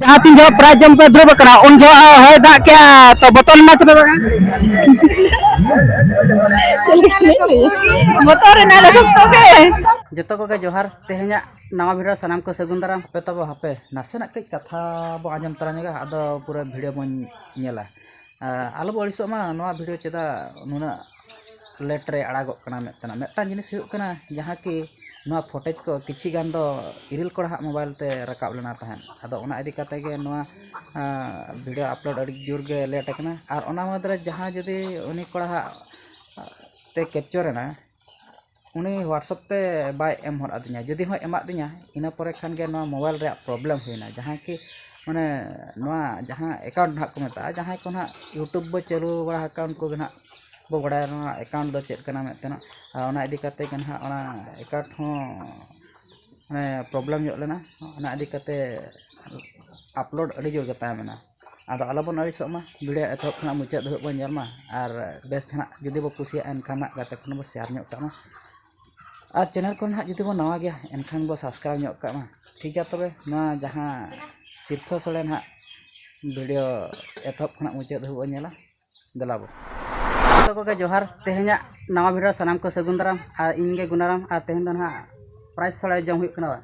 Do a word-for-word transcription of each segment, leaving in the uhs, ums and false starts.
ᱡᱟᱦᱟᱸ ᱛᱤᱱ ᱡᱚᱦᱚᱜ ᱯᱨᱟᱭᱤᱡᱽ ᱡᱚᱢ ᱯᱮ ᱫᱩᱲᱩᱵ ᱟᱠᱟᱱᱟ, ᱩᱱ ᱡᱚᱦᱚᱜ ᱦᱚᱭ ᱫᱟᱜ ᱠᱮᱜᱼᱟ, ᱛᱚ ᱵᱚᱛᱚᱨ ᱞᱮᱱᱟ ᱥᱮ ᱵᱟᱝ? ᱵᱚᱛᱚᱨ ᱮᱱᱟ ᱞᱮ ᱥᱚᱠᱛᱚ ᱜᱮ᱾ ᱡᱚᱛᱚ ᱠᱚᱜᱮ ᱡᱚᱦᱟᱨ᱾ ᱛᱮᱦᱮᱧᱟᱜ ᱱᱟᱣᱟ ᱵᱷᱤᱰᱤᱭᱳ ᱥᱟᱱᱟᱢ ᱠᱚ ᱥᱟᱹᱜᱩᱱ ᱫᱟᱨᱟᱢ᱾ ᱦᱟᱯᱮ ᱛᱚᱵᱮ ᱦᱟᱯᱮ, ᱱᱟᱥᱮᱱᱟᱜ ᱠᱟᱹᱡ ᱠᱟᱛᱷᱟ ᱵᱚ ᱟᱸᱡᱚᱢ ᱛᱟᱨᱟ ᱧᱚᱜᱟ, ᱟᱫᱚ ᱯᱩᱨᱟᱹ ᱵᱷᱤᱰᱤᱭᱳ ᱵᱚᱱ ᱧᱮᱞᱟ᱾ ᱟᱨ ᱟᱞᱚ ᱵᱚ ᱟᱹᱲᱤᱥᱚᱜ ᱢᱟ, ᱱᱚᱣᱟ ᱵᱷᱤᱰᱤᱭᱳ ᱪᱮᱫᱟᱜ ᱱᱩᱱᱟᱹᱜ ᱞᱮᱴ ᱨᱮ ᱟᱲᱟᱜᱚᱜ ᱠᱟᱱᱟ᱾ ᱢᱤᱫᱴᱟᱝ, ᱢᱤᱫᱴᱟᱝ ᱡᱤᱱᱤᱥ ᱦᱩᱭᱩᱜ ᱠᱟᱱᱟ, ᱡᱟᱦᱟᱸ ᱠᱤ ᱱᱚᱣᱟ ᱯᱷᱩᱴᱮᱡᱽ ᱠᱚ ᱠᱤᱪᱷᱤ ᱜᱟᱱ ᱫᱚ ᱤᱨᱤᱞ ᱠᱚᱲᱟ ᱦᱟᱜ ᱢᱳᱵᱟᱭᱤᱞ ᱛᱮ ᱨᱟᱠᱟᱵ ᱞᱮᱱᱟ ᱛᱟᱦᱮᱸᱫ᱾ ᱟᱫᱚ ᱚᱱᱟ ᱤᱫᱤ ᱠᱟᱛᱮ ᱜᱮ ᱱᱚᱣᱟ, ᱟᱸ, ᱵᱷᱤᱰᱤᱭᱳ ᱟᱯᱞᱳᱰ ᱟᱹᱰᱤ ᱡᱳᱨ ᱜᱮ ᱞᱮᱴ ᱟᱠᱟᱱᱟ᱾ ᱟᱨ ᱚᱱᱟ ᱢᱩᱫᱽᱨᱮ ᱡᱟᱦᱟᱸ ᱡᱩᱫᱤ ᱩᱱᱤ ᱠᱚᱲᱟ ᱦᱟᱜ ᱛᱮ ᱠᱮᱯᱪᱚᱨ ᱮᱱᱟ, ᱩᱱᱤ WhatsApp ᱛᱮ ᱵᱟᱭ ᱮᱢ ᱦᱚᱫ ᱟᱹᱫᱤᱧᱟ᱾ ᱡᱩᱫᱤ ᱦᱚᱸᱭ ᱮᱢᱟᱫ ᱫᱤᱧᱟ, ᱤᱱᱟᱹ ᱯᱚᱨᱮ ᱠᱷᱟᱱ ᱜᱮ ᱱᱚᱣᱟ ᱢᱳᱵᱟᱭᱤᱞ ᱨᱮᱭᱟᱜ ᱯᱨᱚᱵᱞᱮᱢ ᱦᱩᱭᱱᱟ᱾ ᱡᱟᱦᱟᱸ ᱠᱤ ᱢᱟᱱᱮ ᱱᱚᱣᱟ ᱡᱟᱦᱟᱸ ᱮᱠᱟᱣᱩᱱᱴ ᱱᱟᱦᱟᱜ ᱠᱚ ᱢᱮᱛᱟᱜᱼᱟ, ᱡᱟᱦᱟᱸᱭ ᱠᱚ ᱱᱟᱦᱟᱜ YouTube ᱵᱚ ᱪᱟᱹᱞᱩ ᱵᱟᱲᱟ ᱟᱠᱟᱫ, ᱩᱱᱠᱩ ᱜᱮ ᱱᱟᱦᱟᱜ ᱵᱚ ᱵᱟᱲᱟᱭᱟ ᱱᱚᱣᱟ ᱮᱠᱟᱣᱩᱱᱴ ᱫᱚ ᱪᱮᱫ ᱠᱟᱱᱟ ᱢᱮᱱᱛᱮ ᱱᱟᱦᱟᱜ᱾ ᱟᱨ ᱚᱱᱟ ᱤᱫᱤ ᱠᱟᱛᱮ ᱜᱮ ᱱᱟᱦᱟᱜ ᱚᱱᱟ ᱮᱠᱟᱣᱩᱱᱴ ᱦᱚᱸ ᱢᱟᱱᱮ ᱯᱨᱚᱵᱞᱮᱢ ᱧᱚᱜ ᱞᱮᱱᱟ, ᱚᱱᱟ ᱤᱫᱤ ᱠᱟᱛᱮ ᱟᱯᱞᱳᱰ ᱟᱹᱰᱤ ᱡᱳᱨ ᱜᱮ ᱛᱟᱭᱚᱢ ᱮᱱᱟ᱾ ᱟᱫᱚ ᱟᱞᱚᱵᱚᱱ ᱟᱹᱲᱤᱥᱚᱜ ᱢᱟ, ᱵᱷᱤᱰᱤᱭᱳ ᱮᱛᱚᱦᱚᱵ ᱠᱷᱚᱱᱟᱜ ᱢᱩᱪᱟᱹᱫ ᱫᱷᱟᱹᱵᱤᱡ ᱵᱚᱱ ᱧᱮᱞ ᱢᱟ᱾ ᱟᱨ ᱵᱮᱥ ᱱᱟᱦᱟᱜ ᱡᱩᱫᱤ ᱵᱚ ᱠᱩᱥᱤᱭᱟᱜᱼᱟ, ᱮᱱᱠᱷᱟᱱ ᱱᱟᱜ ᱜᱟᱛᱮ ᱠᱚ ᱵᱚ ᱥᱮᱭᱟᱨ ᱧᱚᱜ ᱠᱟᱜ ᱢᱟ᱾ ᱟᱨ ᱪᱮᱱᱮᱞ ᱠᱚ ᱱᱟᱦᱟᱜ ᱡᱩᱫᱤ ᱵᱚ ᱱᱟᱣᱟ ᱜᱮᱭᱟ, ᱮᱱᱠᱷᱟᱱ ᱵᱚ ᱥᱟᱵᱥᱠᱨᱟᱭᱤᱵᱽ ᱧᱚᱜ ᱠᱟᱜ ᱢᱟ᱾ ᱴᱷᱤᱠ ᱜᱮᱭᱟ, ᱛᱚᱵᱮ ᱱᱚᱣᱟ ᱡᱟᱦᱟᱸ ᱥᱤᱨᱯᱷᱟᱹ ᱥᱳᱲᱮ ᱱᱟᱦᱟᱜ ᱵᱷᱤᱰᱤᱭᱳ ᱮᱛᱚᱦᱚᱵ ᱠᱷᱚᱱᱟᱜ ᱢᱩᱪᱟᱹᱫ ᱫᱷᱟᱹᱵᱤᱡ ᱵᱚᱱ ᱧᱮᱞᱟ᱾ ᱫᱮᱞᱟ ᱵᱚ᱾ ᱡᱚᱛᱚ ᱠᱚᱜᱮ ᱡᱚᱦᱟᱨ᱾ ᱛᱮᱦᱮᱧᱟᱜ ᱱᱟᱣᱟ ᱵᱷᱤᱰᱤᱭᱳ ᱥᱟᱱᱟᱢ ᱠᱚ ᱥᱟᱹᱜᱩᱱ ᱫᱟᱨᱟᱢ᱾ ᱟᱨ ᱤᱧ ᱜᱮ ᱜᱩᱱᱟᱨᱟᱢ᱾ ᱟᱨ ᱛᱮᱦᱮᱧ ᱫᱚ ᱱᱟᱦᱟᱜ ᱯᱨᱟᱭᱤᱡᱽ ᱥᱳᱲᱮ ᱡᱚᱢ ᱦᱩᱭᱩᱜ ᱠᱟᱱᱟ ᱵᱟᱝ?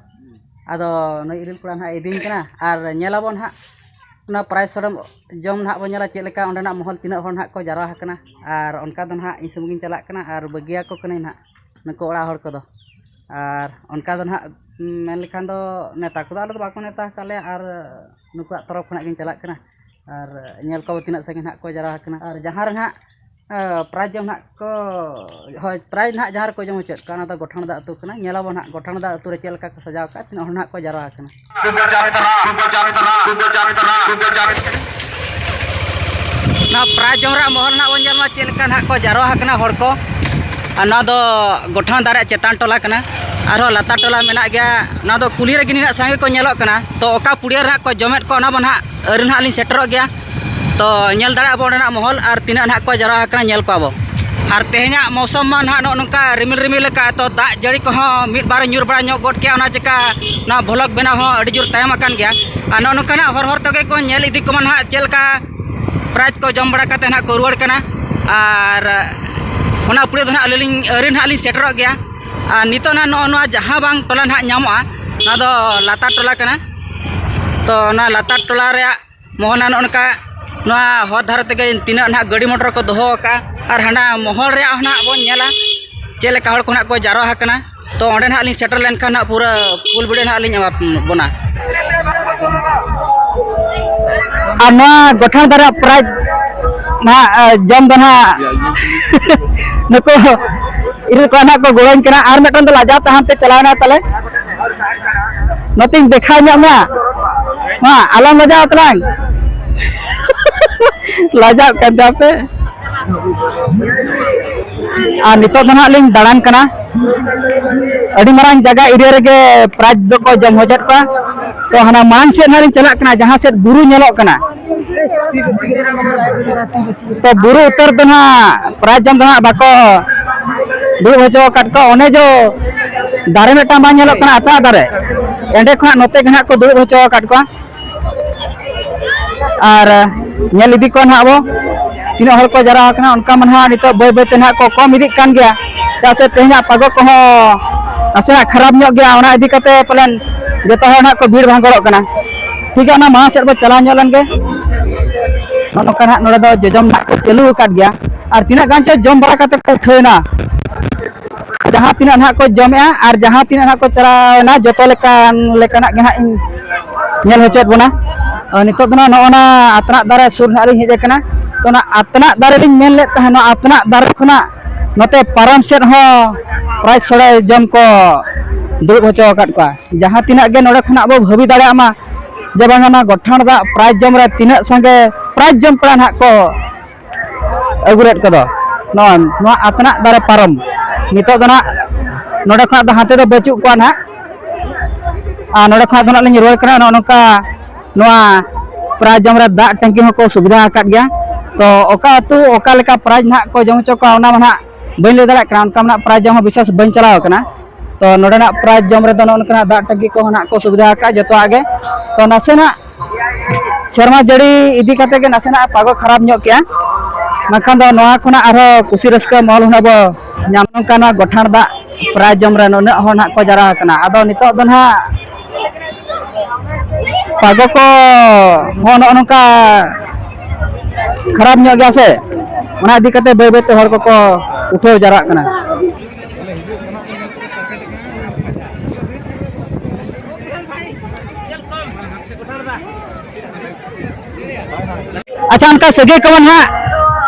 ᱟᱫᱚ ᱱᱩᱭ ᱤᱨᱤᱞ ᱠᱚᱲᱟ ᱱᱟᱦᱟᱜ ᱤᱫᱤᱧ ᱠᱟᱱᱟ᱾ ᱟᱨ ᱧᱮᱞᱟᱵᱚᱱ ᱱᱟᱦᱟᱜ ᱚᱱᱟ ᱯᱨᱟᱭᱤᱡᱽ ᱥᱳᱲᱮ ᱡᱚᱢ ᱱᱟᱦᱟᱜ ᱵᱚᱱ ᱧᱮᱞᱟ ᱪᱮᱫ ᱞᱮᱠᱟ ᱚᱸᱰᱮᱱᱟᱜ ᱢᱚᱦᱚᱞ, ᱛᱤᱱᱟᱹᱜ ᱦᱚᱲ ᱱᱟᱦᱟᱜ ᱠᱚ ᱡᱟᱨᱣᱟ ᱟᱠᱟᱱᱟ᱾ ᱟᱨ ᱚᱱᱠᱟ ᱫᱚ ᱱᱟᱦᱟᱜ ᱤᱧ ᱥᱩᱢᱩᱝ ᱜᱤᱧ ᱪᱟᱞᱟᱜ ᱠᱟᱱᱟ ᱟᱨ ᱵᱟᱹᱜᱤᱭᱟᱠᱚ ᱠᱟᱹᱱᱟᱹᱧ ᱱᱟᱦᱟᱜ ᱱᱩᱠᱩ ᱚᱲᱟᱜ ᱦᱚᱲ ᱠᱚᱫᱚ᱾ ᱟᱨ ᱚᱱᱠᱟ ᱫᱚ ᱱᱟᱦᱟᱜ ᱢᱮᱱ ᱞᱮᱠᱷᱟᱱ ᱫᱚ ᱱᱮᱛᱟ ᱠᱚᱫᱚ ᱟᱞᱮ ᱫᱚ ᱵᱟᱠᱚ ᱱᱮᱣᱛᱟ ᱟᱠᱟᱫ ᱞᱮᱭᱟ᱾ ᱟᱨ ᱱᱩᱠᱩᱣᱟᱜ ᱛᱚᱨᱚᱯ ᱠᱷᱚᱱᱟᱜ ᱜᱤᱧ ᱪᱟᱞᱟᱜ ᱠᱟᱱᱟ᱾ ᱟᱨ ᱧᱮᱞ ᱠᱚ ᱛᱤᱱᱟᱹᱜ ᱥᱟᱺᱜᱤᱧ ᱱᱟᱦᱟᱜ ᱠᱚ ᱡᱟᱨᱣᱟ ᱟᱠᱟᱱᱟ᱾ ᱟᱨ ᱡᱟᱦᱟᱸ ᱨᱮ ᱱᱟᱦᱟᱜ, ᱮ, ᱯᱨᱟᱭᱤᱡᱽ ᱡᱚᱢ ᱱᱟᱦᱟᱜ ᱠᱚ, ᱦᱳᱭ, ᱯᱨᱟᱭᱤᱡᱽ ᱱᱟᱦᱟᱜ ᱡᱟᱦᱟᱸ ᱨᱮᱠᱚ ᱡᱚᱢ ᱦᱚᱪᱚᱭᱮᱫ ᱠᱚᱣᱟ, ᱚᱱᱟ ᱫᱚ ᱜᱚᱴᱷᱚᱱ ᱫᱟ ᱟᱹᱛᱩ ᱠᱟᱱᱟ᱾ ᱧᱮᱞᱟᱵᱚᱱ ᱱᱟᱦᱟᱜ ᱜᱚᱴᱷᱚᱱ ᱫᱟ ᱟᱹᱛᱩ ᱨᱮ ᱪᱮᱫ ᱞᱮᱠᱟ ᱠᱚ ᱥᱟᱡᱟᱣ ᱟᱠᱟᱫᱼᱟ, ᱛᱤᱱᱟᱹᱜ ᱦᱚᱲ ᱱᱟᱦᱟᱜ ᱠᱚ ᱡᱟᱨᱣᱟ ᱟᱠᱟᱱᱟ᱾ ᱱᱚᱣᱟ ᱯᱨᱟᱭᱤᱡᱽ ᱡᱚᱢ ᱨᱮᱭᱟᱜ ᱢᱚᱦᱚᱞ ᱱᱟᱦᱟᱜ ᱵᱚᱱ ᱧᱮᱞ ᱢᱟ ᱪᱮᱫ ᱞᱮᱠᱟ ᱱᱟᱦᱟᱜ ᱠᱚ ᱡᱟᱨᱣᱟ ᱟᱠᱟᱱᱟ ᱦᱚᱲ ᱠᱚ᱾ ᱟᱨ ᱱᱚᱣᱟ ᱫᱚ ᱜᱚᱴᱷᱚᱱ ᱫᱟ ᱨᱮᱭᱟᱜ ᱪᱮᱛᱟᱱ ᱴᱚᱞᱟ ᱠᱟᱱᱟ, ᱟᱨᱦᱚᱸ ᱞᱟᱛᱟᱨ ᱴᱚᱞᱟ ᱢᱮᱱᱟᱜ ᱜᱮᱭᱟ᱾ ᱱᱚᱣᱟ ᱫᱚ ᱠᱩᱞᱦᱤ ᱨᱮᱜᱮ ᱱᱤᱱᱟᱹᱜ ᱥᱟᱸᱜᱮ ᱠᱚ ᱧᱮᱞᱚᱜ ᱠᱟᱱᱟ᱾ ᱛᱚ ᱚᱠᱟ ᱯᱩᱲᱤᱭᱟᱹ ᱨᱮ ᱱᱟᱦᱟᱜ ᱠᱚ ᱡᱚᱢᱮᱫ ᱠᱚᱣᱟ, ᱚᱱᱟ ᱵᱚᱱ ᱱᱟᱦᱟᱜ ᱟᱹᱣᱨᱤ ᱱᱟᱦᱟᱜ ᱞᱤᱧ ᱥᱮᱴᱮᱨᱚᱜ ᱜᱮᱭᱟ᱾ ᱛᱚ ᱧᱮᱞ ᱫᱟᱲᱮᱭᱟᱜᱼᱟ ᱵᱚᱱ ᱚᱸᱰᱮᱱᱟᱜ ᱢᱚᱦᱚᱞ ᱟᱨ ᱛᱤᱱᱟᱹᱜ ᱱᱟᱦᱟᱜ ᱠᱚ ᱡᱟᱨᱣᱟ ᱟᱠᱟᱱᱟ, ᱧᱮᱞ ᱠᱚᱣᱟ ᱵᱚ᱾ ᱟᱨ ᱛᱮᱦᱮᱧᱟᱜ ᱢᱳᱥᱚᱢ ᱢᱟ ᱱᱟᱦᱟᱜ ᱱᱚᱜᱼᱚ ᱱᱚᱝᱠᱟ ᱨᱤᱢᱤᱞ ᱨᱤᱢᱤᱞ ᱟᱠᱟᱫ, ᱛᱚ ᱫᱟᱜ ᱡᱟᱹᱲᱤ ᱠᱚᱦᱚᱸ ᱢᱤᱫ ᱵᱟᱨ ᱧᱩᱨ ᱵᱟᱲᱟ ᱧᱚᱜ ᱜᱚᱫ ᱠᱮᱜᱼᱟ, ᱚᱱᱟ ᱪᱮᱠᱟ ᱱᱚᱣᱟ ᱵᱷᱚᱞᱚᱜᱽ ᱵᱮᱱᱟᱣ ᱦᱚᱸ ᱟᱹᱰᱤ ᱡᱳᱨ ᱛᱟᱭᱚᱢ ᱟᱠᱟᱱ ᱜᱮᱭᱟ᱾ ᱟᱨ ᱱᱚᱜᱼᱚ ᱱᱚᱝᱠᱟᱱᱟᱜ ᱦᱚᱨ ᱦᱚᱨ ᱛᱮᱜᱮ ᱠᱚ ᱧᱮᱞ ᱤᱫᱤ ᱠᱚᱢᱟ ᱱᱟᱦᱟᱜ ᱪᱮᱫ ᱞᱮᱠᱟ ᱯᱨᱟᱭᱤᱡᱽ ᱠᱚ ᱡᱚᱢ ᱵᱟᱲᱟ ᱠᱟᱛᱮ ᱱᱟᱦᱟᱜ ᱠᱚ ᱨᱩᱣᱟᱹᱲ ᱠᱟᱱᱟ᱾ ᱟᱨ ᱚᱱᱟ ᱩᱯᱲᱟᱹ ᱫᱚ ᱱᱟᱦᱟᱜ ᱟᱹᱞᱤᱧ ᱞᱤᱧ ᱟᱹᱣᱨᱤ ᱱᱟᱦᱟᱜ ᱞᱤᱧ ᱥᱮᱴᱮᱨᱚᱜ ᱜᱮᱭᱟ᱾ ᱟᱨ ᱱᱤᱛᱚᱜ ᱱᱟᱦᱟᱜ ᱱᱚᱜᱼᱚ ᱱᱚᱣᱟ ᱡᱟᱦᱟᱸ ᱵᱟᱝ ᱴᱚᱞᱟ ᱱᱟᱦᱟᱜ ᱧᱟᱢᱚᱜᱼᱟ, ᱱᱚᱣᱟ ᱫᱚ ᱞᱟᱛᱟᱨ ᱴᱚᱞᱟ ᱠᱟᱱᱟ᱾ ᱛᱚ ᱚᱱᱟ ᱞᱟᱛᱟᱨ ᱴᱚᱞᱟ ᱨᱮᱭᱟᱜ ᱢᱚᱦᱚᱱᱟ ᱱᱚᱜᱼᱚ ᱱᱚᱝᱠᱟ ᱱᱚᱣᱟ ᱦᱚᱨ ᱫᱷᱟᱨᱮ ᱛᱮᱜᱮ ᱛᱤᱱᱟᱹᱜ ᱱᱟᱦᱟᱜ ᱜᱟᱹᱰᱤ ᱢᱚᱴᱚᱨ ᱠᱚ ᱫᱚᱦᱚ ᱟᱠᱟᱫᱼᱟ, ᱟᱨ ᱦᱟᱱᱟ ᱢᱚᱦᱚᱞ ᱨᱮᱭᱟᱜ ᱦᱚᱸ ᱱᱟᱦᱟᱜ ᱵᱚᱱ ᱧᱮᱞᱟ ᱪᱮᱫ ᱞᱮᱠᱟ ᱦᱚᱲ ᱠᱚ ᱱᱟᱦᱟᱜ ᱠᱚ ᱡᱟᱨᱣᱟ ᱟᱠᱟᱱᱟ᱾ ᱛᱚ ᱚᱸᱰᱮ ᱱᱟᱦᱟᱜ ᱞᱤᱧ ᱥᱮᱴᱮᱨ ᱞᱮᱱᱠᱷᱟᱱ ᱱᱟᱦᱟᱜ ᱯᱩᱨᱟᱹ full video ᱱᱟᱦᱟᱜ ᱞᱤᱧ ᱮᱢᱟ ᱵᱚᱱᱟ᱾ ᱟᱨ ᱱᱚᱣᱟ ᱜᱚᱴᱷᱚᱱ ᱫᱟᱨᱟ ᱯᱨᱟᱭᱤᱡᱽ ᱱᱟᱦᱟᱜ ᱡᱚᱢ ᱫᱚ ᱱᱟᱦᱟᱜ ᱱᱩᱠᱩ ᱤᱨᱤᱞ ᱠᱚᱲᱟ ᱱᱟᱦᱟᱜ ᱠᱚ ᱜᱚᱲᱚᱧ ᱠᱟᱱᱟ᱾ ᱟᱨ ᱢᱤᱫᱴᱟᱝ ᱫᱚ ᱞᱟᱡᱟᱣ ᱛᱟᱦᱮᱱ ᱛᱮ ᱪᱟᱞᱟᱣ ᱮᱱᱟ ᱛᱟᱞᱮ᱾ ᱱᱚᱛᱮᱧ ᱫᱮᱠᱷᱟᱣ ᱧᱚᱜ ᱢᱮᱭᱟ᱾ ᱢᱟ, ᱟᱞᱚᱢ ᱞᱟᱡᱟᱣ ᱛᱟᱞᱟᱝ᱾ ᱞᱟᱡᱟᱜ ᱠᱟᱱ ᱛᱟᱯᱮ᱾ ᱟᱨ ᱱᱤᱛᱚᱜ ᱫᱚ ᱱᱟᱦᱟᱜ ᱞᱤᱧ ᱫᱟᱬᱟᱱ ᱠᱟᱱᱟ᱾ ᱟᱹᱰᱤ ᱢᱟᱨᱟᱝ ᱡᱟᱭᱜᱟ area ᱨᱮᱜᱮ ᱯᱨᱟᱭᱤᱡᱽ ᱫᱚᱠᱚ ᱡᱚᱢ ᱦᱚᱪᱚᱭᱮᱫ ᱠᱚᱣᱟ᱾ ᱛᱚ ᱦᱟᱱᱟ ᱢᱟᱲᱟᱝ ᱥᱮᱫ ᱱᱟᱦᱟᱜ ᱞᱤᱧ ᱪᱟᱞᱟᱜ ᱠᱟᱱᱟ, ᱡᱟᱦᱟᱸ ᱥᱮᱫ ᱵᱩᱨᱩ ᱧᱮᱞᱚᱜ ᱠᱟᱱᱟ᱾ ᱛᱚ ᱵᱩᱨᱩ ᱩᱛᱟᱹᱨ ᱫᱚ ᱱᱟᱦᱟᱜ ᱯᱨᱟᱭᱤᱡᱽ ᱡᱚᱢ ᱫᱚ ᱱᱟᱦᱟᱜ ᱵᱟᱠᱚ ᱫᱩᱲᱩᱵ ᱦᱚᱪᱚ ᱟᱠᱟᱫ ᱠᱚᱣᱟ᱾ ᱚᱱᱮ ᱡᱚ ᱫᱟᱨᱮ ᱢᱤᱫᱴᱟᱝ ᱵᱟᱝ ᱧᱮᱞᱚᱜ ᱠᱟᱱᱟ, ᱟᱛᱱᱟᱜ ᱫᱟᱨᱮ, ᱮᱸᱰᱮ ᱠᱷᱚᱱᱟᱜ ᱱᱚᱛᱮ ᱜᱮ ᱱᱟᱦᱟᱜ ᱠᱚ ᱫᱩᱲᱩᱵ ᱦᱚᱪᱚ ᱟᱠᱟᱫ ᱠᱚᱣᱟ᱾ ᱟᱨ ᱧᱮᱞ ᱤᱫᱤ ᱠᱚᱣᱟ ᱱᱟᱦᱟᱜ ᱵᱚ ᱛᱤᱱᱟᱹᱜ ᱦᱚᱲ ᱠᱚ ᱡᱟᱣᱨᱟ ᱟᱠᱟᱱᱟ᱾ ᱚᱱᱠᱟ ᱢᱟ ᱱᱟᱦᱟᱜ ᱱᱤᱛᱚᱜ ᱵᱟᱹᱭ ᱵᱟᱹᱭ ᱛᱮ ᱱᱟᱦᱟᱜ ᱠᱚ ᱠᱚᱢ ᱤᱫᱤᱜ ᱠᱟᱱ ᱜᱮᱭᱟ, ᱪᱮᱫᱟᱜ ᱥᱮ ᱛᱮᱦᱮᱧᱟᱜ ᱯᱟᱜᱚ ᱠᱚᱦᱚᱸ ᱱᱟᱥᱮᱱᱟᱜ ᱠᱷᱟᱨᱟᱯ ᱧᱚᱜ ᱜᱮᱭᱟ᱾ ᱚᱱᱟ ᱤᱫᱤ ᱠᱟᱛᱮ ᱯᱟᱞᱮᱱ ᱡᱚᱛᱚ ᱦᱚᱲ ᱱᱟᱦᱟᱜ ᱠᱚ ᱵᱷᱤᱲ ᱵᱷᱟᱸᱜᱚᱲᱚᱜ ᱠᱟᱱᱟ᱾ ᱴᱷᱤᱠ ᱜᱮᱭᱟ, ᱚᱱᱟ ᱢᱟᱲᱟᱝ ᱥᱮᱫ ᱵᱚ ᱪᱟᱞᱟᱣ ᱧᱚᱜ ᱞᱮᱱ ᱜᱮ᱾ ᱱᱚᱜᱼᱚ ᱱᱚᱝᱠᱟ ᱱᱟᱦᱟᱜ ᱱᱚᱰᱮ ᱫᱚ ᱡᱚᱡᱚᱢ ᱱᱟᱦᱟᱜ ᱠᱚ ᱪᱟᱹᱞᱩ ᱟᱠᱟᱫ ᱜᱮᱭᱟ᱾ ᱟᱨ ᱛᱤᱱᱟᱹᱜ ᱜᱟᱱ ᱪᱚ ᱡᱚᱢ ᱵᱟᱲᱟ ᱠᱟᱛᱮ ᱠᱚ ᱩᱴᱷᱟᱹᱣ ᱮᱱᱟ᱾ ᱡᱟᱦᱟᱸ ᱛᱤᱱᱟᱹᱜ ᱱᱟᱦᱟᱜ ᱠᱚ ᱡᱚᱢᱮᱜᱼᱟ ᱟᱨ ᱡᱟᱦᱟᱸ ᱛᱤᱱᱟᱹᱜ ᱱᱟᱦᱟᱜ ᱠᱚ ᱪᱟᱞᱟᱣ ᱮᱱᱟ, ᱡᱚᱛᱚ ᱞᱮᱠᱟᱱ ᱞᱮᱠᱟᱱᱟᱜ ᱜᱮ ᱱᱟᱦᱟᱜ ᱤᱧ ᱧᱮᱞ ᱦᱚᱪᱚᱭᱮᱫ ᱵᱚᱱᱟ᱾ ᱟᱨ ᱱᱤᱛᱚᱜ ᱫᱚ ᱱᱟᱦᱟᱜ ᱱᱚᱜᱼᱚ ᱱᱟ ᱟᱛᱱᱟᱜ ᱫᱟᱨᱮ ᱥᱩᱨ ᱱᱟᱦᱟᱜ ᱞᱤᱧ ᱦᱮᱡ ᱟᱠᱟᱱᱟ᱾ ᱛᱚ ᱚᱱᱟ ᱟᱛᱱᱟᱜ ᱫᱟᱨᱮ ᱞᱤᱧ ᱢᱮᱱ ᱞᱮᱫ ᱛᱟᱦᱮᱸᱫ, ᱱᱚᱣᱟ ᱟᱛᱱᱟᱜ ᱫᱟᱨᱮ ᱠᱷᱚᱱᱟᱜ ᱱᱚᱛᱮ ᱯᱟᱨᱚᱢ ᱥᱮᱫ ᱦᱚᱸ ᱯᱨᱟᱭᱤᱡᱽ ᱥᱚᱲᱮ ᱡᱚᱢ ᱠᱚ ᱫᱩᱲᱩᱵ ᱦᱚᱪᱚ ᱟᱠᱟᱫ ᱠᱚᱣᱟ᱾ ᱡᱟᱦᱟᱸ ᱛᱤᱱᱟᱹᱜ ᱜᱮ ᱱᱚᱰᱮ ᱠᱷᱚᱱᱟᱜ ᱵᱚ ᱵᱷᱟᱹᱵᱤ ᱫᱟᱲᱮᱭᱟᱜ ᱢᱟ ᱡᱮ ᱵᱟᱝᱟ ᱱᱚᱣᱟ ᱜᱚᱴᱷᱟᱬ ᱫᱟᱜ ᱯᱨᱟᱭᱤᱡᱽ ᱡᱚᱢ ᱨᱮ ᱛᱤᱱᱟᱹᱜ ᱥᱟᱸᱜᱮ ᱯᱨᱟᱭᱤᱡᱽ ᱡᱚᱢ ᱠᱚᱲᱟ ᱱᱟᱦᱟᱜ ᱠᱚ ᱟᱹᱜᱩ ᱞᱮᱫ ᱠᱚᱫᱚ᱾ ᱱᱚᱣᱟ, ᱱᱚᱣᱟ ᱟᱛᱱᱟᱜ ᱫᱟᱨᱮ ᱯᱟᱨᱚᱢ᱾ ᱱᱤᱛᱚᱜ ᱫᱚ ᱱᱟᱦᱟᱜ ᱱᱚᱰᱮ ᱠᱷᱚᱱᱟᱜ ᱫᱚ ᱦᱟᱱᱛᱮ ᱫᱚ ᱵᱟᱹᱪᱩᱜ ᱠᱚᱣᱟ ᱱᱟᱦᱟᱜ᱾ ᱟᱨ ᱱᱚᱰᱮ ᱠᱷᱚᱱᱟᱜ ᱫᱚ ᱱᱟᱦᱟᱜ ᱞᱤᱧ ᱨᱩᱣᱟᱹᱲ ᱠᱟᱱᱟ᱾ ᱱᱚᱜᱼᱚ ᱱᱚᱝᱠᱟ ᱱᱚᱣᱟ ᱯᱨᱟᱭᱤᱡᱽ ᱡᱚᱢ ᱨᱮ ᱫᱟᱜ ᱴᱮᱝᱠᱤ ᱦᱚᱸᱠᱚ ᱥᱩᱵᱤᱫᱷᱟ ᱟᱠᱟᱫ ᱜᱮᱭᱟ᱾ ᱛᱚ ᱚᱠᱟ ᱟᱹᱛᱩ ᱚᱠᱟ ᱞᱮᱠᱟ ᱯᱨᱟᱭᱤᱡᱽ ᱱᱟᱦᱟᱜ ᱠᱚ ᱡᱚᱢ ᱦᱚᱪᱚ ᱠᱚᱣᱟ, ᱚᱱᱟ ᱢᱟ ᱱᱟᱦᱟᱜ ᱵᱟᱹᱧ ᱞᱟᱹᱭ ᱫᱟᱲᱮᱭᱟᱜ ᱠᱟᱱᱟ᱾ ᱚᱱᱠᱟ ᱢᱟ ᱱᱟᱦᱟᱜ ᱯᱨᱟᱭᱤᱡᱽ ᱡᱚᱢ ᱦᱚᱸ ᱵᱤᱥᱮᱥ ᱵᱟᱹᱧ ᱪᱟᱞᱟᱣ ᱟᱠᱟᱱᱟ᱾ ᱛᱚ ᱱᱚᱰᱮᱱᱟᱜ ᱯᱨᱟᱭᱤᱡᱽ ᱡᱚᱢ ᱨᱮᱫᱚ ᱱᱚᱜᱼᱚ ᱱᱚᱝᱠᱟᱱᱟᱜ ᱫᱟᱜ ᱴᱟᱹᱝᱠᱤ ᱠᱚᱦᱚᱸ ᱱᱟᱦᱟᱜ ᱠᱚ ᱥᱩᱵᱤᱫᱷᱟ ᱟᱠᱟᱫ ᱡᱚᱛᱚᱣᱟᱜ ᱜᱮ᱾ ᱛᱚ ᱱᱟᱥᱮᱱᱟᱜ ᱥᱮᱨᱢᱟ ᱡᱟᱹᱲᱤ ᱤᱫᱤ ᱠᱟᱛᱮ ᱜᱮ ᱱᱟᱥᱮᱱᱟᱜ ᱯᱟᱜᱚ ᱠᱷᱟᱨᱟᱯ ᱧᱚᱜ ᱠᱮᱜᱼᱟ, ᱵᱟᱝᱠᱷᱟᱱ ᱫᱚ ᱱᱚᱣᱟ ᱠᱷᱚᱱᱟᱜ ᱟᱨᱦᱚᱸ ᱠᱩᱥᱤ ᱨᱟᱹᱥᱠᱟᱹ ᱢᱚᱦᱚᱞ ᱦᱩᱱᱟᱹᱝ ᱵᱚ ᱧᱟᱢ᱾ ᱱᱚᱝᱠᱟ ᱱᱚᱣᱟ ᱜᱚᱴᱷᱟᱬ ᱫᱟᱜ ᱯᱨᱟᱭᱤᱡᱽ ᱡᱚᱢ ᱨᱮ ᱱᱩᱱᱟᱹᱜ ᱦᱚᱲ ᱱᱟᱦᱟᱜ ᱠᱚ ᱡᱟᱣᱨᱟ ᱟᱠᱟᱱᱟ᱾ ᱟᱫᱚ ᱱᱤᱛᱚᱜ ᱫᱚ ᱱᱟᱦᱟᱜ ᱯᱟᱜᱚ ᱠᱚ ᱦᱚᱸ ᱱᱚᱜᱼᱚ ᱱᱚᱝᱠᱟ ᱠᱷᱟᱨᱟᱯ ᱧᱚᱜ ᱜᱮᱭᱟ ᱥᱮ, ᱚᱱᱟ ᱤᱫᱤ ᱠᱟᱛᱮ ᱵᱟᱹᱭ ᱵᱟᱹᱭ ᱛᱮ ᱦᱚᱲ ᱠᱚᱠᱚ ᱩᱴᱷᱟᱹᱣ ᱡᱟᱣᱨᱟᱜ ᱠᱟᱱᱟ᱾ ᱟᱪᱪᱷᱟ, ᱚᱱᱠᱟ ᱥᱟᱹᱜᱟᱹᱭ ᱠᱚᱢᱟ ᱱᱟᱦᱟᱜ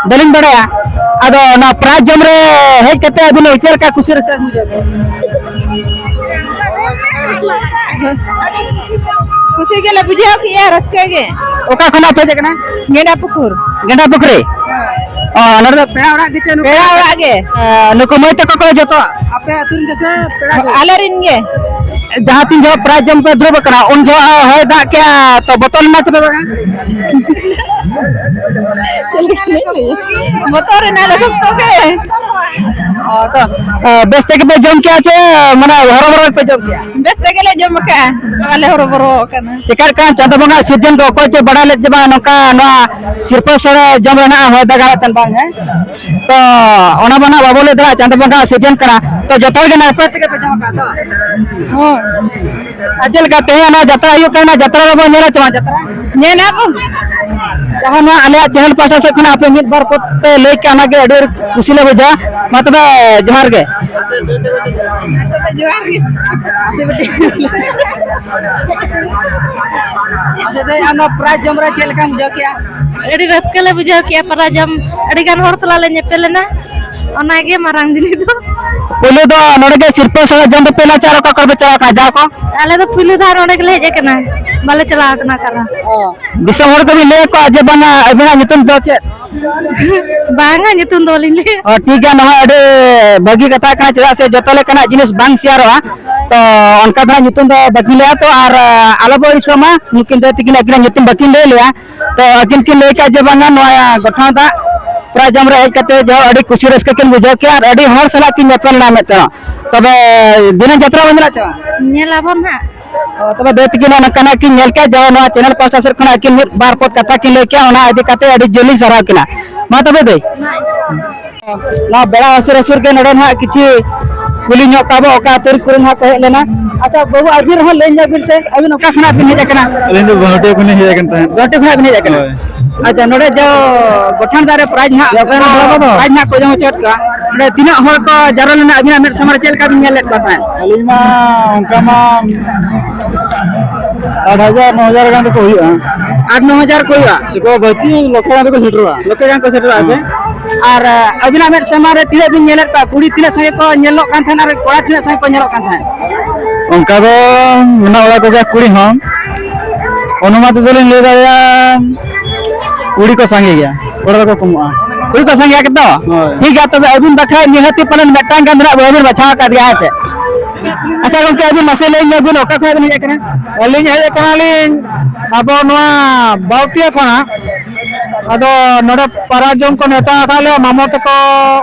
ᱵᱟᱹᱞᱤᱧ ᱵᱟᱲᱟᱭᱟ, ᱟᱫᱚ ᱚᱱᱟ ᱯᱨᱟᱭᱤᱡᱽ ᱡᱚᱢ ᱨᱮ ᱦᱮᱡ ᱠᱟᱛᱮ ᱟᱹᱵᱤᱱ ᱪᱮᱫ ᱞᱮᱠᱟ ᱠᱩᱥᱤ ᱨᱟᱹᱥᱠᱟᱹ ᱵᱤᱱ ᱵᱩᱡᱷᱟᱹᱣ ᱠᱮᱫᱼᱟ? ᱠᱩᱥᱤ ᱜᱮᱞᱮ ᱵᱩᱡᱷᱟᱹᱣ ᱠᱮᱫᱼᱟ, ᱨᱟᱹᱥᱠᱟᱹ ᱜᱮ᱾ ᱚᱠᱟ ᱠᱷᱚᱱᱟᱜ ᱯᱮ ᱦᱮᱡ ᱟᱠᱟᱱᱟ? ᱜᱮᱰᱟ ᱯᱩᱠᱩᱨ᱾ ᱜᱮᱰᱟ ᱯᱩᱠᱷᱨᱤ? ᱚ, ᱱᱚᱰᱮ ᱫᱚ ᱯᱮᱲᱟ ᱚᱲᱟᱜ ᱜᱮ ᱪᱮ ᱱᱩᱠᱩ? ᱯᱮᱲᱟ ᱚᱲᱟᱜ ᱜᱮ᱾ ᱮ, ᱱᱩᱠᱩ ᱢᱟᱹᱭ ᱛᱟᱠᱚ ᱠᱚ ᱡᱚᱛᱚ ᱟᱯᱮ ᱟᱹᱛᱩ ᱨᱮᱱ ᱜᱮ ᱥᱮ ᱯᱮᱲᱟ ᱜᱮ? ᱟᱞᱮ ᱨᱮᱱ ᱜᱮ᱾ ᱡᱟᱦᱟᱸ ᱛᱤᱱ ᱡᱚᱦᱚᱜ ᱯᱨᱟᱭᱤᱡᱽ ᱡᱚᱢ ᱯᱮ ᱫᱩᱲᱩᱵ ᱟᱠᱟᱱᱟ, ᱩᱱ ᱡᱚᱦᱚᱜ ᱦᱚᱭ ᱫᱟᱜ ᱠᱮᱜᱼᱟ, ᱛᱚ ᱵᱚᱛᱚᱨ ᱞᱮᱱᱟ ᱪᱮ ᱵᱟᱝᱟ? ᱵᱚᱛᱚᱨ ᱮᱱᱟ ᱞᱮ ᱥᱚᱠᱛᱚ ᱜᱮ᱾ ᱚ, ᱛᱚ, ᱮ, ᱵᱮᱥ ᱛᱮᱜᱮ ᱯᱮ ᱡᱚᱢ ᱠᱮᱜᱼᱟ ᱪᱮ ᱢᱟᱱᱮ ᱦᱚᱨᱚᱵᱚᱨᱚ ᱯᱮ ᱡᱚᱢ ᱠᱮᱜᱼᱟ? ᱵᱮᱥ ᱛᱮᱜᱮ ᱞᱮ ᱡᱚᱢ ᱟᱠᱟᱜᱼᱟ, ᱵᱟᱞᱮ ᱦᱚᱨᱚᱵᱚᱨᱚ ᱟᱠᱟᱱᱟ᱾ ᱪᱮᱠᱟᱜ ᱠᱟᱱ ᱪᱟᱸᱫᱚ ᱵᱚᱸᱜᱟ ᱥᱤᱨᱡᱚᱱ ᱫᱚ ᱚᱠᱚᱭ ᱪᱚ ᱵᱟᱲᱟᱭ ᱞᱮᱫ ᱡᱮ ᱵᱟᱝ ᱱᱚᱝᱠᱟ ᱱᱚᱣᱟ ᱥᱤᱨᱯᱟᱹ ᱥᱚᱲᱮ ᱡᱚᱢ ᱨᱮᱱᱟᱜ ᱦᱚᱭ ᱫᱟᱜᱟ ᱢᱤᱫᱴᱮᱱ ᱵᱟᱝ, ᱦᱮᱸ? ᱛᱚ ᱚᱱᱟ ᱢᱟ ᱱᱟᱜ ᱵᱟᱵᱚ ᱞᱟᱹᱭ ᱫᱟᱲᱮᱭᱟᱜᱼᱟ, ᱪᱟᱸᱫᱚ ᱵᱚᱸᱜᱟ ᱥᱤᱨᱡᱚᱱ ᱠᱟᱱᱟ᱾ ᱛᱚ ᱡᱚᱛᱚ ᱦᱚᱲ ᱜᱮ ᱱᱟᱯᱟᱭ ᱛᱮᱜᱮ ᱯᱮ ᱡᱚᱢ ᱟᱠᱟᱫ ᱛᱚ? ᱦᱳᱭ᱾ ᱟᱨ ᱪᱮᱫ ᱞᱮᱠᱟ ᱛᱮᱦᱮᱧ ᱚᱱᱟ ᱡᱟᱛᱨᱟ ᱦᱩᱭᱩᱜ ᱠᱟᱱᱟ, ᱡᱟᱛᱨᱟ ᱨᱮᱵᱚᱱ ᱧᱮᱞᱟ ᱪᱮ ᱵᱟᱝ ᱡᱟᱛᱨᱟ? ᱧᱮᱞ ᱟᱵᱚᱱ᱾ ᱡᱟᱦᱟᱸ ᱱᱚᱣᱟ ᱟᱞᱮᱭᱟᱜ ᱪᱮᱱᱮᱞ ᱯᱟᱦᱴᱟ ᱥᱮᱫ ᱠᱷᱚᱱᱟᱜ ᱟᱯᱮ ᱢᱤᱫ ᱵᱟᱨ ᱯᱚᱫ ᱯᱮ ᱞᱟᱹᱭ ᱠᱮᱜᱼᱟ, ᱚᱱᱟᱜᱮ ᱟᱹᱰᱤ ᱠᱩᱥᱤ ᱞᱮ ᱵᱩᱡᱷᱟᱹᱣᱟ᱾ ᱢᱟ ᱛᱚᱵᱮ ᱡᱚᱦᱟᱨ ᱜᱮ᱾ ᱡᱚᱦᱟᱨ ᱜᱮ᱾ ᱟᱪᱪᱷᱟ, ᱫᱟᱹᱭ, ᱟᱢ ᱱᱚᱣᱟ ᱯᱨᱟᱭᱤᱡᱽ ᱡᱚᱢ ᱨᱮ ᱪᱮᱫ ᱞᱮᱠᱟᱢ ᱵᱩᱡᱷᱟᱹᱣ ᱠᱮᱜᱼᱟ? ᱟᱹᱰᱤ ᱨᱟᱹᱥᱠᱟᱹ ᱞᱮ ᱵᱩᱡᱷᱟᱹᱣ ᱠᱮᱜᱼᱟ, ᱯᱨᱟᱭᱤᱡᱽ ᱡᱚᱢ ᱟᱹᱰᱤ ᱜᱟᱱ ᱦᱚᱲ ᱥᱟᱞᱟᱜ ᱞᱮ ᱧᱮᱯᱮᱞ ᱮᱱᱟ, ᱚᱱᱟᱜᱮ ᱢᱟᱨᱟᱝ ᱡᱤᱱᱤᱥ ᱫᱚ᱾ ᱯᱳᱭᱞᱳ ᱫᱚ ᱱᱚᱰᱮ ᱜᱮ ᱥᱤᱨᱯᱟᱹ ᱥᱚᱲᱮ ᱡᱚᱢ ᱫᱚᱯᱮ ᱦᱮᱡ ᱞᱮᱱᱟ ᱥᱮ ᱟᱨ ᱚᱠᱟ ᱠᱚᱨᱮ ᱯᱮ ᱪᱟᱞᱟᱣ ᱠᱟᱱᱟ ᱡᱟᱣ ᱠᱚ? ᱟᱞᱮ ᱫᱚ ᱯᱩᱭᱞᱩ ᱫᱷᱟᱣ ᱱᱚᱰᱮ ᱜᱮᱞᱮ ᱦᱮᱡ ᱟᱠᱟᱱᱟ, ᱵᱟᱞᱮ ᱪᱟᱞᱟᱣ ᱟᱠᱟᱱᱟ ᱚᱠᱟ ᱨᱮᱦᱚᱸ᱾ ᱚ, ᱫᱤᱥᱚᱢ ᱦᱚᱲ ᱠᱚᱵᱤᱱ ᱞᱟᱹᱭ ᱟᱠᱚᱣᱟ ᱡᱮ ᱵᱟᱝᱟ ᱟᱹᱵᱤᱱᱟᱜ ᱧᱩᱛᱩᱢ ᱫᱚ ᱪᱮᱫ? ᱵᱟᱝᱟ, ᱧᱩᱛᱩᱢ ᱫᱚ ᱵᱟᱹᱞᱤᱧ ᱞᱟᱹᱭᱟ᱾ ᱚ, ᱴᱷᱤᱠ ᱜᱮᱭᱟ, ᱱᱚᱣᱟ ᱟᱹᱰᱤ ᱵᱷᱟᱹᱜᱤ ᱠᱟᱛᱷᱟ ᱠᱟᱱᱟ, ᱪᱮᱫᱟᱜ ᱥᱮ ᱡᱚᱛᱚ ᱞᱮᱠᱟᱱᱟᱜ ᱡᱤᱱᱤᱥ ᱵᱟᱝ ᱥᱮᱭᱟᱨᱚᱜᱼᱟ᱾ ᱛᱚ ᱚᱱᱠᱟ ᱫᱚ ᱦᱟᱸᱜ ᱧᱩᱛᱩᱢ ᱫᱚ ᱵᱟᱹᱠᱤᱱ ᱞᱟᱹᱭᱟ᱾ ᱛᱚ ᱟᱨ, ᱟᱞᱚ ᱵᱚ ᱟᱹᱲᱤᱥᱚᱜ ᱢᱟ, ᱱᱩᱠᱤᱱ ᱫᱟᱹᱭ ᱛᱟᱹᱠᱤᱱ ᱟᱹᱠᱤᱱᱟᱜ ᱧᱩᱛᱩᱢ ᱵᱟᱹᱠᱤᱱ ᱞᱟᱹᱭ ᱞᱮᱭᱟ᱾ ᱛᱚ ᱟᱹᱠᱤᱱ ᱠᱤᱱ ᱞᱟᱹᱭ ᱠᱮᱫ ᱡᱮ ᱵᱟᱝᱟ, ᱱᱚᱣᱟ ᱜᱚᱴᱷᱟᱱ ᱫᱟᱜ ᱯᱨᱟᱭᱤᱡᱽ ᱡᱚᱢ ᱨᱮ ᱦᱮᱡ ᱠᱟᱛᱮ ᱡᱮ ᱟᱹᱰᱤ ᱠᱩᱥᱤ ᱨᱟᱹᱥᱠᱟᱹ ᱠᱤᱱ ᱵᱩᱡᱷᱟᱹᱣ ᱠᱮᱫᱼᱟ ᱟᱨ ᱟᱹᱰᱤ ᱦᱚᱲ ᱥᱟᱞᱟᱜ ᱠᱤᱱ ᱧᱟᱯᱟᱢ ᱞᱮᱱᱟ ᱢᱤᱫᱴᱟᱝ᱾ ᱛᱚᱵᱮ ᱫᱷᱤᱱᱟᱹᱱ ᱡᱟᱛᱨᱟ ᱵᱚᱱ ᱧᱮᱞᱟ ᱪᱮ ᱵᱟᱝ? ᱧᱮᱞ ᱟᱵᱚᱱ ᱦᱟᱸᱜ᱾ ᱚ, ᱛᱚᱵᱮ ᱫᱟᱹᱭ ᱛᱟᱹᱠᱤᱱ ᱱᱚᱝᱠᱟᱱᱟᱜ ᱠᱤᱱ ᱧᱮᱞ ᱠᱮᱫᱼᱟ, ᱡᱟᱦᱟᱸ ᱱᱚᱣᱟ ᱪᱮᱱᱮᱞ ᱯᱟᱦᱴᱟ ᱥᱮᱫ ᱠᱷᱚᱱᱟᱜ ᱟᱹᱠᱤᱱ ᱢᱤᱫ ᱵᱟᱨ ᱯᱚᱫ ᱠᱟᱛᱷᱟ ᱠᱤᱱ ᱞᱟᱹᱭ ᱠᱮᱫᱼᱟ, ᱚᱱᱟ ᱤᱫᱤ ᱠᱟᱛᱮ ᱟᱹᱰᱤ ᱡᱳᱨ ᱞᱤᱧ ᱥᱟᱨᱦᱟᱣ ᱠᱤᱱᱟ᱾ ᱢᱟ ᱛᱚᱵᱮ ᱫᱟᱹᱭ᱾ ᱱᱚᱣᱟ ᱵᱮᱲᱟ ᱦᱟᱹᱥᱩᱨ ᱦᱟᱹᱥᱩᱨ ᱜᱮ ᱱᱚᱰᱮ ᱱᱟᱦᱟᱜ ᱠᱤᱪᱷᱤ ᱠᱩᱞᱤ ᱧᱚᱜ ᱠᱟᱵᱚ, ᱚᱠᱟ ᱟᱹᱛᱩ ᱠᱚᱨᱮᱱ ᱦᱟᱸᱜ ᱠᱚ ᱦᱮᱡ ᱞᱮᱱᱟ᱾ ᱟᱪᱪᱷᱟ ᱵᱟᱹᱵᱩ, ᱟᱹᱵᱤᱱ ᱦᱚᱸ ᱞᱟᱹᱭ ᱧᱚᱜ ᱵᱤᱱ ᱥᱮ, ᱟᱹᱵᱤᱱ ᱚᱠᱟ ᱠᱷᱚᱱᱟᱜ ᱵᱤᱱ ᱦᱮᱡ ᱟᱠᱟᱱᱟ? ᱟᱹᱞᱤᱧ ᱫᱚ ᱜᱩᱣᱟᱦᱟᱴᱤ ᱠᱷᱚᱱ ᱞᱤᱧ ᱦᱮᱡ ᱟᱠᱟᱱ ᱛᱟᱦᱮᱸᱫ᱾ ᱜᱩᱣᱟᱦᱟᱴᱤ ᱠᱷᱚᱱᱟᱜ ᱵᱤᱱ ᱦᱮᱡ ᱟᱠᱟᱱᱟ? ᱦᱳᱭ᱾ ᱟᱪᱪᱷᱟ, ᱱᱚᱰᱮ ᱡᱚ ᱜᱚᱴᱷᱟᱱ ᱫᱟᱨᱮ ᱯᱨᱟᱭᱤᱡᱽ ᱱᱟᱦᱟᱜ ᱯᱨᱟᱭᱤᱡᱽ ᱱᱟᱦᱟᱜ ᱠᱚ ᱡᱚᱢ ᱦᱚᱪᱚᱭᱮᱫ ᱠᱚᱣᱟ, ᱱᱚᱰᱮ ᱛᱤᱱᱟᱹᱜ ᱦᱚᱲ ᱠᱚ ᱡᱟᱣᱨᱟ ᱞᱮᱱᱟ ᱟᱹᱵᱤᱱᱟᱜ ᱢᱮᱫ ᱥᱟᱢᱟᱝ ᱨᱮ, ᱪᱮᱫ ᱞᱮᱠᱟ ᱵᱤᱱ ᱧᱮᱞ ᱞᱮᱫ ᱠᱚᱣᱟ ᱛᱟᱦᱮᱸᱫ? ᱟᱹᱞᱤᱧ ᱢᱟ ᱚᱱᱠᱟ ᱢᱟ ᱟᱴ ᱦᱟᱡᱟᱨ ᱱᱚ ᱦᱟᱡᱟᱨ ᱜᱟᱱ ᱫᱚᱠᱚ ᱦᱩᱭᱩᱜᱼᱟ᱾ ᱟᱴ ᱱᱚ ᱦᱟᱡᱟᱨ ᱠᱚ ᱦᱩᱭᱩᱜᱼᱟ? ᱥᱮᱠᱚ ᱵᱟᱹᱲᱛᱤ ᱞᱚᱠᱷᱮ ᱜᱟᱱ ᱫᱚᱠᱚ ᱥᱮᱴᱮᱨᱚᱜᱼᱟ᱾ ᱞᱚᱠᱷᱮ ᱜᱟᱱ ᱠᱚ ᱥᱮᱴᱮᱨᱚᱜᱼᱟ ᱥᱮ? ᱦᱮᱸ᱾ ᱟᱨ, ᱟᱹᱵᱤᱱᱟᱜ ᱢᱮᱫ ᱥᱟᱢᱟᱝ ᱨᱮ ᱛᱤᱱᱟᱹᱜ ᱵᱤᱱ ᱧᱮᱞᱮᱫ ᱠᱚᱣᱟ? ᱠᱩᱲᱤ ᱛᱤᱱᱟᱹᱜ ᱥᱟᱸᱜᱮ ᱠᱚ ᱧᱮᱞᱚᱜ ᱠᱟᱱ ᱛᱟᱦᱮᱸᱱᱟ ᱟᱨ ᱠᱚᱲᱟ ᱛᱤᱱᱟᱹᱜ ᱥᱟᱸᱜᱮ ᱠᱚ ᱧᱮᱞᱚᱜ ᱠᱟᱱ ᱛᱟᱦᱮᱸᱫ? ᱚᱱᱠᱟ ᱫᱚ ᱢᱮᱱᱟᱜ ᱵᱟᱲᱟ ᱠᱚᱜᱮᱭᱟ ᱠᱩᱲᱤ ᱦᱚᱸ᱾ ᱚᱱᱩᱢᱟᱱ ᱛᱮᱫᱚ ᱞᱤᱧ ᱞᱟᱹᱭ ᱫᱟᱲᱮᱭᱟᱜᱼᱟ, ᱠᱩᱲᱤ ᱠᱚ ᱥᱟᱸᱜᱮ ᱜᱮᱭᱟ, ᱠᱚᱲᱟ ᱫᱚᱠᱚ ᱠᱚᱢᱚᱜᱼᱟ᱾ ᱠᱩᱲᱤ ᱠᱚ ᱥᱟᱸᱜᱮᱭᱟ ᱠᱤᱱᱛᱩ? ᱦᱳᱭ᱾ ᱴᱷᱤᱠ ᱜᱮᱭᱟ, ᱛᱚᱵᱮ ᱟᱹᱵᱤᱱ ᱵᱟᱠᱷᱨᱟ ᱱᱤᱦᱟᱹᱛᱤ ᱯᱟᱞᱮᱱ ᱢᱤᱫᱴᱟᱝ ᱜᱟᱱ ᱫᱚ ᱱᱟᱜ ᱵᱟᱹᱵᱤᱱ ᱵᱟᱪᱷᱟᱣ ᱟᱠᱟᱫ ᱜᱮᱭᱟ, ᱦᱮᱸ ᱥᱮ? ᱟᱪᱪᱷᱟ ᱜᱚᱢᱠᱮ, ᱟᱹᱵᱤᱱ ᱢᱟᱥᱮ ᱞᱟᱹᱭ ᱧᱚᱜ ᱵᱤᱱ, ᱚᱠᱟ ᱠᱷᱚᱱᱟᱜ ᱵᱤᱱ ᱦᱮᱡ ᱟᱠᱟᱱᱟ? ᱟᱹᱞᱤᱧ ᱦᱮᱡ ᱟᱠᱟᱱᱟᱞᱤᱧ ᱟᱵᱚ ᱱᱚᱣᱟ ᱵᱟᱣᱴᱤᱭᱟᱹ ᱠᱷᱚᱱᱟᱜ᱾ ᱟᱫᱚ ᱱᱚᱰᱮ ᱯᱟᱨᱟ ᱡᱚᱢ ᱠᱚ ᱱᱮᱣᱛᱟ ᱟᱠᱟᱫ ᱞᱮᱭᱟ, ᱢᱟᱢᱚ ᱛᱟᱠᱚ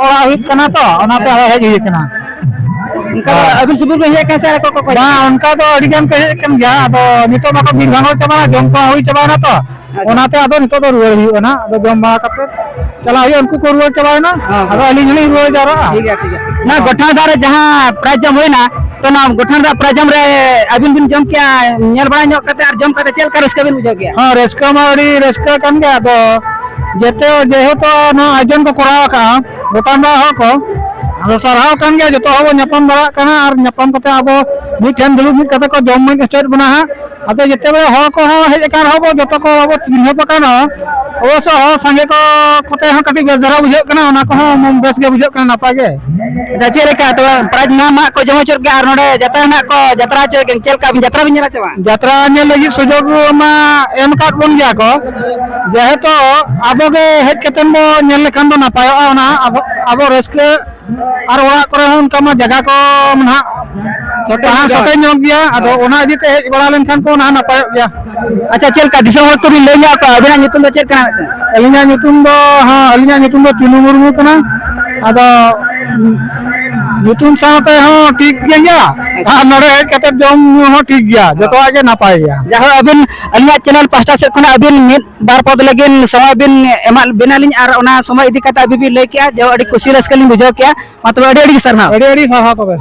ᱚᱲᱟᱜ ᱦᱩᱭᱩᱜ ᱠᱟᱱᱟ ᱛᱚ, ᱚᱱᱟᱛᱮ ᱟᱫᱚ ᱦᱮᱡ ᱦᱩᱭ ᱟᱠᱟᱱᱟ᱾ ᱚᱱᱠᱟ ᱫᱚ ᱦᱳᱭ᱾ ᱟᱹᱵᱤᱱ ᱥᱩᱢᱩᱝ ᱵᱤᱱ ᱦᱮᱡ ᱟᱠᱟᱱᱟ ᱥᱮ ᱟᱨ ᱚᱠᱚᱭ ᱠᱚ ᱠᱚ ᱦᱮᱡ ᱵᱟᱝ, ᱟᱠᱟᱱᱟ? ᱚᱱᱠᱟ ᱫᱚ ᱟᱹᱰᱤ ᱜᱟᱱ ᱠᱚ ᱦᱮᱡ ᱟᱠᱟᱱ ᱜᱮᱭᱟ, ᱟᱫᱚ ᱱᱤᱛᱚᱜ ᱢᱟᱠᱚ ᱵᱤᱨ ᱵᱷᱟᱸᱜᱚᱲ ᱪᱟᱵᱟᱭᱮᱱᱟ, ᱡᱚᱢ ᱠᱚ ᱦᱩᱭ ᱪᱟᱵᱟᱭᱮᱱᱟ ᱛᱚ, ᱟᱪᱪᱷᱟ᱾ ᱚᱱᱟᱛᱮ ᱟᱫᱚ ᱱᱤᱛᱚᱜ ᱫᱚ ᱨᱩᱣᱟᱹᱲ ᱦᱩᱭᱩᱜᱼᱟ ᱱᱟᱦᱟᱜ᱾ ᱟᱫᱚ ᱡᱚᱢ ᱵᱟᱲᱟ ᱠᱟᱛᱮ ᱪᱟᱞᱟᱜ ᱦᱩᱭᱩᱜᱼᱟ, ᱩᱱᱠᱩ ᱠᱚ ᱨᱩᱣᱟᱹᱲ ᱪᱟᱵᱟᱭᱮᱱᱟ, ᱦᱮᱸ, ᱦᱮᱸ᱾ ᱟᱫᱚ ᱟᱹᱞᱤᱧ ᱦᱚᱸᱞᱤᱧ ᱨᱩᱣᱟᱹᱲ ᱡᱟᱣᱨᱟᱜᱼᱟ᱾ ᱴᱷᱤᱠ ᱜᱮᱭᱟ, ᱴᱷᱤᱠ ᱜᱮᱭᱟ᱾ ᱚᱱᱟ ᱜᱚᱴᱷᱟᱱ ᱫᱟᱜ ᱨᱮ ᱡᱟᱦᱟᱸ ᱯᱨᱟᱭᱤᱡᱽ ᱡᱚᱢ ᱦᱩᱭᱱᱟ, ᱛᱚ ᱚᱱᱟ ᱜᱚᱴᱷᱟᱱ ᱫᱟᱜ ᱯᱨᱟᱭᱤᱡᱽ ᱡᱚᱢ ᱨᱮ ᱟᱹᱵᱤᱱ ᱵᱤᱱ ᱡᱚᱢ ᱠᱮᱜᱼᱟ, ᱧᱮᱞ ᱵᱟᱲᱟ ᱧᱚᱜ ᱠᱟᱛᱮ ᱟᱨ ᱡᱚᱢ ᱠᱟᱛᱮ ᱪᱮᱫ ᱞᱮᱠᱟ ᱨᱟᱹᱥᱠᱟᱹ ᱵᱤᱱ ᱵᱩᱡᱷᱟᱹᱣ ᱠᱮᱜᱼᱟ? ᱦᱮᱸ, ᱨᱟᱹᱥᱠᱟᱹ ᱢᱟ ᱟᱹᱰᱤ ᱨᱟᱹᱥᱠᱟᱹ ᱠᱟᱱ ᱜᱮ, ᱟᱫᱚ ᱡᱮᱛᱮ ᱡᱮᱦᱮᱛᱩ ᱱᱚᱣᱟ ᱟᱭᱳᱡᱚᱱ ᱠᱚ ᱠᱚᱨᱟᱣ ᱟᱠᱟᱫᱼᱟ ᱜᱚᱴᱷᱟᱱ ᱫᱟᱜ ᱦᱚᱲ ᱠᱚ, ᱟᱫᱚ ᱥᱟᱨᱦᱟᱣ ᱠᱟᱱ ᱜᱮᱭᱟ, ᱡᱚᱛᱚ ᱦᱚᱲ ᱵᱚᱱ ᱧᱟᱯᱟᱢ ᱫᱟᱲᱮᱭᱟᱜ ᱠᱟᱱᱟ ᱟᱨ ᱧᱟᱯᱟᱢ ᱠᱟᱛᱮ ᱟᱵᱚ ᱢᱤᱫ ᱴᱷᱮᱱ ᱫᱩᱲᱩᱵ ᱢᱤᱫ ᱠᱟᱛᱮ ᱠᱚ ᱡᱚᱢ ᱢᱤᱫ ᱦᱚᱪᱚᱭᱮᱫ ᱵᱚᱱᱟ ᱦᱟᱸᱜ᱾ ᱟᱫᱚ ᱡᱮᱛᱮ ᱵᱮᱲᱟ ᱦᱚᱲ ᱠᱚᱦᱚᱸ ᱦᱮᱡ ᱟᱠᱟᱱ ᱨᱮᱦᱚᱸ ᱵᱚ, ᱡᱚᱛᱚ ᱠᱚ ᱵᱟᱵᱚ ᱪᱤᱱᱦᱟᱹᱯ ᱟᱠᱟᱱ ᱨᱮᱦᱚᱸ, ᱚᱵᱚᱥᱥᱚ ᱦᱚᱲ ᱥᱟᱸᱜᱮ ᱠᱚ ᱠᱚᱛᱮ ᱦᱚᱸ ᱠᱟᱹᱴᱤᱡ ᱵᱮᱥ ᱫᱷᱟᱨᱟ ᱵᱩᱡᱷᱟᱹᱜ ᱠᱟᱱᱟ, ᱚᱱᱟ ᱠᱚᱦᱚᱸ ᱵᱮᱥ ᱜᱮ ᱵᱩᱡᱷᱟᱹᱜ ᱠᱟᱱᱟ, ᱱᱟᱯᱟᱭ ᱜᱮ᱾ ᱟᱪᱪᱷᱟ, ᱪᱮᱫ ᱞᱮᱠᱟ ᱛᱚᱵᱮ ᱯᱨᱟᱭᱤᱡᱽ ᱱᱟᱦᱟᱜ ᱠᱚ ᱡᱚᱢ ᱦᱚᱪᱚ ᱠᱮᱫ ᱟᱨ ᱱᱚᱰᱮ ᱡᱟᱛᱨᱟ ᱱᱟᱦᱟᱜ ᱠᱚ ᱡᱟᱛᱨᱟ ᱦᱚᱪᱚᱭᱮᱫ ᱠᱟᱱ, ᱪᱮᱫ ᱞᱮᱠᱟ ᱵᱤᱱ ᱡᱟᱛᱨᱟ ᱵᱤᱱ ᱧᱮᱞᱟ ᱪᱮ ᱵᱟᱝ? ᱡᱟᱛᱨᱟ ᱧᱮᱞ ᱞᱟᱹᱜᱤᱫ ᱥᱩᱡᱳᱜᱽ ᱢᱟ ᱮᱢ ᱟᱠᱟᱫ ᱵᱚᱱ ᱜᱮᱭᱟ ᱠᱚ, ᱡᱮᱦᱮᱛᱩ ᱟᱵᱚ ᱜᱮ ᱦᱮᱡ ᱠᱟᱛᱮ ᱵᱚ ᱧᱮᱞ ᱞᱮᱠᱷᱟᱱ ᱫᱚ ᱱᱟᱯᱟᱭᱚᱜᱼᱟ, ᱚᱱᱟ ᱟᱵᱚ ᱟᱵᱚ ᱨᱟᱹᱥᱠᱟᱹ᱾ ᱟᱨ ᱚᱲᱟᱜ ᱠᱚᱨᱮ ᱦᱚᱸ ᱚᱱᱠᱟ ᱢᱟ ᱡᱟᱭᱜᱟ ᱠᱚ ᱱᱟᱦᱟᱜ ᱥᱚᱴᱮᱡ ᱛᱟᱦᱮᱸ ᱧᱚᱜ᱾ ᱥᱚᱴᱮᱡ ᱧᱚᱜ ᱜᱮᱭᱟ, ᱟᱫᱚ ᱚᱱᱟ ᱤᱫᱤ ᱛᱮ ᱦᱮᱡ ᱵᱟᱲᱟ ᱞᱮᱱᱠᱷᱟᱱ ᱠᱚ ᱚᱱᱟ ᱱᱟᱯᱟᱭᱚᱜ ᱜᱮᱭᱟ᱾ ᱟᱪᱪᱷᱟ, ᱪᱮᱫ ᱞᱮᱠᱟ ᱫᱤᱥᱚᱢ ᱦᱚᱲ ᱠᱚᱵᱤᱱ ᱞᱟᱹᱭ ᱧᱚᱜ ᱟᱠᱚᱣᱟ ᱟᱹᱵᱤᱱᱟᱜ ᱧᱩᱛᱩᱢ ᱫᱚ ᱪᱮᱫ ᱠᱟᱱᱟ ᱢᱤᱫᱴᱟᱝ? ᱟᱹᱞᱤᱧᱟᱜ ᱧᱩᱛᱩᱢ ᱫᱚ, ᱦᱮᱸ, ᱟᱹᱞᱤᱧᱟᱜ ᱧᱩᱛᱩᱢ ᱫᱚ ᱪᱩᱱᱩ ᱢᱩᱨᱢᱩ ᱠᱟᱱᱟ᱾ ᱟᱫᱚ ᱧᱩᱛᱩᱢ ᱥᱟᱶᱛᱮ ᱦᱚᱸ ᱴᱷᱤᱠ ᱜᱮᱭᱟ, ᱟᱨ ᱱᱚᱰᱮ ᱦᱮᱡ ᱠᱟᱛᱮ ᱡᱚᱢ ᱧᱩ ᱦᱚᱸ ᱴᱷᱤᱠ ᱜᱮᱭᱟ, ᱡᱚᱛᱚᱣᱟᱜ ᱜᱮ ᱱᱟᱯᱟᱭ ᱜᱮᱭᱟ᱾ ᱡᱟᱭᱦᱳᱠ, ᱟᱹᱵᱤᱱ, ᱟᱹᱞᱤᱧᱟᱜ ᱪᱮᱱᱮᱞ ᱯᱟᱦᱴᱟ ᱥᱮᱫ ᱠᱷᱚᱱᱟᱜ ᱟᱹᱵᱤᱱ ᱢᱤᱫ ᱵᱟᱨ ᱯᱚᱫ ᱞᱟᱹᱜᱤᱫ ᱥᱚᱢᱚᱭ ᱵᱤᱱ ᱮᱢᱟᱫ ᱵᱮᱱᱟᱞᱤᱧ, ᱟᱨ ᱚᱱᱟ ᱥᱚᱢᱚᱭ ᱤᱫᱤ ᱠᱟᱛᱮ ᱟᱹᱵᱤᱱ ᱵᱤᱱ ᱞᱟᱹᱭ ᱠᱮᱜᱼᱟ, ᱡᱮ ᱟᱹᱰᱤ ᱠᱩᱥᱤ ᱨᱟᱹᱥᱠᱟᱹ ᱞᱤᱧ ᱵᱩᱡᱷᱟᱹᱣ ᱠᱮᱜᱼᱟ᱾ ᱢᱟ ᱛᱚᱵᱮ, ᱟᱹᱰᱤ ᱟᱹᱰᱤ ᱜᱮ ᱥᱟᱨᱦᱟᱣ᱾ ᱟᱹᱰᱤ ᱟᱹᱰᱤ ᱥᱟᱨᱦᱟᱣ ᱛᱚᱵᱮ᱾